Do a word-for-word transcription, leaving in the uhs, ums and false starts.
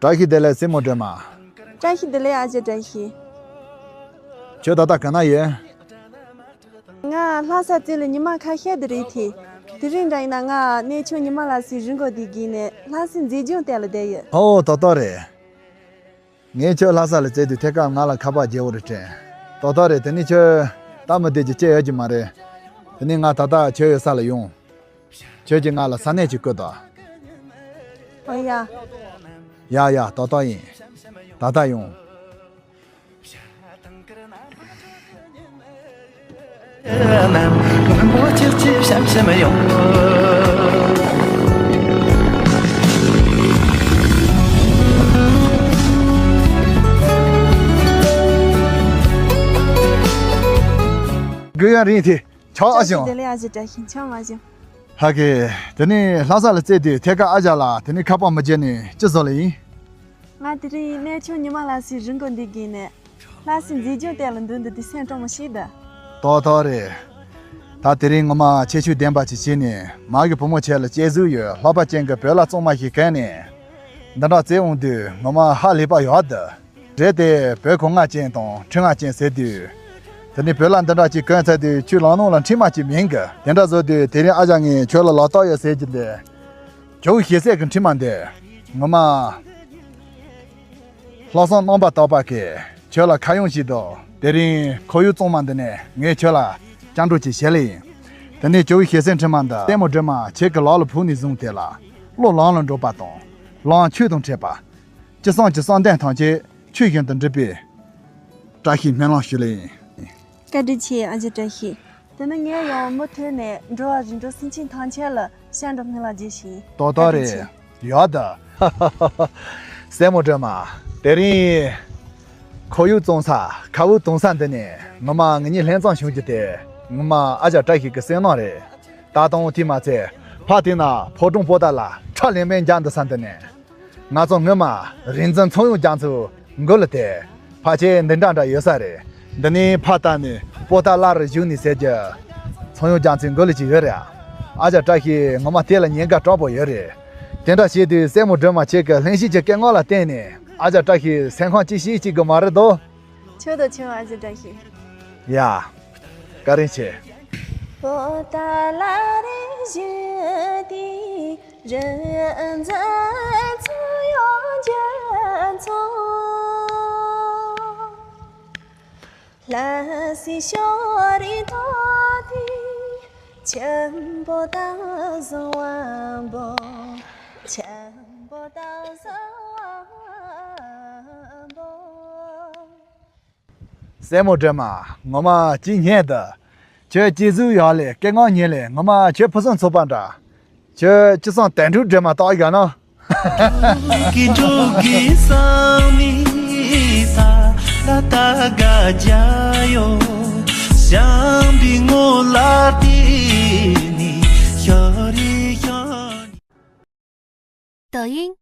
བཀྲ་ཤིས་བདེ་ལེགས་སྲས་མོ་སྒྲོལ་མ། བཀྲ་ཤིས་བདེ་ལེགས་ཨ་ཅེ་བཀྲ་ཤིས། ཁྱོད་ད་ལྟ་ག་ན་ཡོད། ང་ལྷ་ས་བཙལ་ལ་ཉི་མ་ཁ་ཤས་དེ་རེད་དེ། དེ་རིང་འདྲ་ཡིན་ན་ང་གནས་མཆོག་ཉི་མ་ལ་སི་རི་མགོ་དེ་བརྒྱུད་ནས་ལྷ་སའི་མཛེས་ལྗོངས་བལྟས་ལ་བསྡད་ཡོད། ཨོ་ཏོག་ཏོག་རེད། ངས་ཁྱོད་ལྷ་ས་ལ་བཙལ་དུས་ཐད་ཀར་ང་ལ་ཁ་པར་བརྒྱབ་པ་རེད་དྲན། ཏོག་ཏོག་རེད། དེ་ནི་ཁྱོད་སྟབས་མི་བདེ་ཅིག་སྐྱེ་ཡོད་ཀྱི་མ་རེད། དེ་ནི་ང་ད་ལྟ་ཁྱོད་ཡོད་ས་ལ་ཡོང་། ཁྱོད་ཀྱིས་ང་ལ་ས་གནས་ཅིག་བསྐུར་དང་། ཨོ་ཡ། ཡ་ཡ་ཏོག་ཏོག་ཡིན། ད་ལྟ་ཡོང་། དགོས་ཡང་རིང་དེ་ཆོག་ཨ་ཞང་། བཀྲ་ཤིས་བདེ་ལེགས་ཨ་ཅེ་བཀྲ་ཤིས། ཆོག་མ་ཞང་། ཧ་གེ། དེ་ནས་ལྷ་ས་ལ་བཙལ་དུས་ཐད་ཀར་ཨ་ཅག་ལ་དེ་ནས་ཁ་པར་མི་བརྒྱབ་ནས་ཅི་བཟོ་ལ་ཡིན། ང་དེ་རིང་གནས་མཆོག་ཉི་མ་ལྷ་སའི་རི་མགོ་འདི་བརྒྱུད་ནས་ལྷ་སའི་མཛེས་ལྗོངས་བལྟས་ལ་འདུག་འདི་དེ་སེམས་སྤྲོ་མོ་ཞིག་འདུག་ཏོག་ཏོག་རེད། ད་དེ་རིང་ངོ་མ་ཁྱད་ཆོས་ལྡན་པ་ཅིག་བྱས་ནས་མ་གི་བུ་མོ་ཁྱེད་ལ་སྐྱེས་གཟུགས་ཡོད་ལྷག་པ་ཅན་གྱི་བོད་ལྭ་གཙང་མ་ཞིག་གོན་ནས་འདི་འདྲ་བཙལ་འོང་དུས་ངོ་མ་ཧ་ལས་པ་ཡོད་འདུག་རེད་དེ། བོད་གོས་ལྔ་ཅན་དང་ཁྲི་ལྔ་ཅན་ཟེར་དུས། དེ་ནས་བོད་ལྭ་འདི་འདྲ་ཅིག་གོན་ཚར་དུས་ཁྱོད་ལག་ནང་ལ་འཕྲིན་མ་ཅིག་མིན་གི། དེ་འདྲ་བཟོ་དུས་དེ་རིང་ཨ་ཅག་ངས་ཁྱོད་ལ་ལག་རྟགས་ཡོད་ཟེར་གྱི་འདི། ཇོ་བོ་ཞེ་སེང་གི་འཕྲིན་མ་འདི། ངོ་མ། ལྷག་བསམ་རྣམ་པར་དག་པ་གིས་ཁྱོད་ལ་ཁ་གཡང་ཞིག་དང་དེ་རིང་ཁོར་ཡུག་གཙང་མ་འདི་ནས་ངས་ཁྱོད་ལ་སྐྱབས་འགྲོ་ཅིག་ཞུ་ལེ་ཡིན། དེ་ནས་ཇོ་བོ་ཞེ་སེང་འཕྲིན་མ་འདི་སྲས་མོ་སྒྲོལ་མ་ཁྱེད་ཀྱི་ལག་ལ་ཕུལ་ནས་བཟུང་སྟེ་ལ། བློ་ལམ་ལ་འགྲོ་པ་དང་། ལམ་ཆོས་དང་འཕྲད་པ། ཅི་བསམ་གྱི་བསམ་གཏན་ཐམས་ཅད་ཆོས་བཞིན་དུ་འགྲུབ་པའི་བཀྲ་ཤིས་སྨོན་ལམ་ཞུ་ལེ་ཡིན། བཀའ་དྲིན་ཆེ་ཨ་ཅེ་བཀྲ་ཤིས། དེ་ནི་ངས་ཡང་མུ་མཐུད་ནས་འགྲོ་བ་རིགས་དྲུག་སེམས་ཅན་ཐམས་ཅད་ལ་སྐྱབས་འགྲོ་སྨོན་ལམ་རྒྱག་བཞིན། ཏོག་ཏོག་རེད། བཀའ་དྲིན་ཆེ། ཡོད་ད། སྲས་མོ་སྒྲོལ་མ། དེ་རིང་ཁོར་ཡུག་གཙང་ས་ཁ་བུབ་གཏོང་ས་འདི་ནས་ངོ་མ་ང་གཉིས་ལྷན་འཛོམས་བྱུང་རྒྱུ་དེ་ངོ་མ་ཨ་ཅག་བཀྲ་ཤིས་ཀྱི་བསོད་ནམས་རེད། ད་དུང་དེ་མ་ཚད་ཕ་དེ་ན་ཕོ་བྲང་པོ་ཏཱ་ལ་ཁྲ་ལེན་པའི་འཇའ་འདི་ས་འདི་ནས། ང་ཚོ་སྔོན་མ་རིག་འཛིན་ཚངས་དབྱངས་རྒྱ་མཚོའི་མགུལ་ལ་དེ་ཕལ་ཆེར་འདི་འདྲ་འདྲ་ཡོད་ས་རེད། འདི་ནི་ཕ་ད་ནི་པོ་ཏཱ་ལ་རུ་བཞུགས་ནས་ཟེར་གྱི་ཚངས་དབྱངས་རྒྱ་མཚོའི་མགུལ་ལ་ཅིག་ཡོད་རེད། ཨ་ཅག་བཀྲ་ཤིས་ངོ་མ་དེ་ལ་ཉེན་ཁ་དྲག་པོ་ཡོད་རེད། དེ་འདྲ་བྱས་དུས་སྲས་མོ་སྒྲོལ་མ་ཁྱེད་ཀྱི་ལྷན་སྐྱེས་ཀྱི་སྐད་ངག་ལ་བརྟེན་ནས་ཨ་ཅག་བཀྲ་ཤིས་སེམས་ཁམས་ཅིག་ཤེས་ཅིག་གི་མ་རེད་དོ། ཆོག་དང་ཆོག་ཨ་ཅེ་བཀྲ་ཤིས། ཡ། བཀའ་དྲིན་ཆེ། པོ་ཏཱ་ལ་རུ་བཞུགས་ཏེ་རིག་འཛིན་ཚངས་དབྱངས་རྒྱ་མཚོ། ལྷ་སའི་ཕྱོགས་རིས་ཐོག་ཏུ་ཆེན་པོ་དང་བཟང་བ་པོ། ཆེན་པོ་དང་བཟང་བ་པོ། སྲས་མོ་སྒྲོལ་མ་ངོ་མ་ཅི་སྙེད་དུ། ཁྱོད་སྐྱེས་གཟུགས་ཡག་ལས་སྐད་ངག་སྙན་ལས་ངོ་མ་ཁྱོད་ཕུན་སུམ་ཚོགས་པ་འདྲ། ཁྱོད་ཅི་བསམ་དོན་འགྲུབ་སྒྲོལ་མ་རྟགས་ཡག་ན། གི་འགྲོ་གི་སང་ནི་ད་ད་ག་རྒྱ་ཡོ་ཞང་པི་ངོ་ལ་ཏི་ནི་ཤོ་རི་ཤོ་ནི། 抖音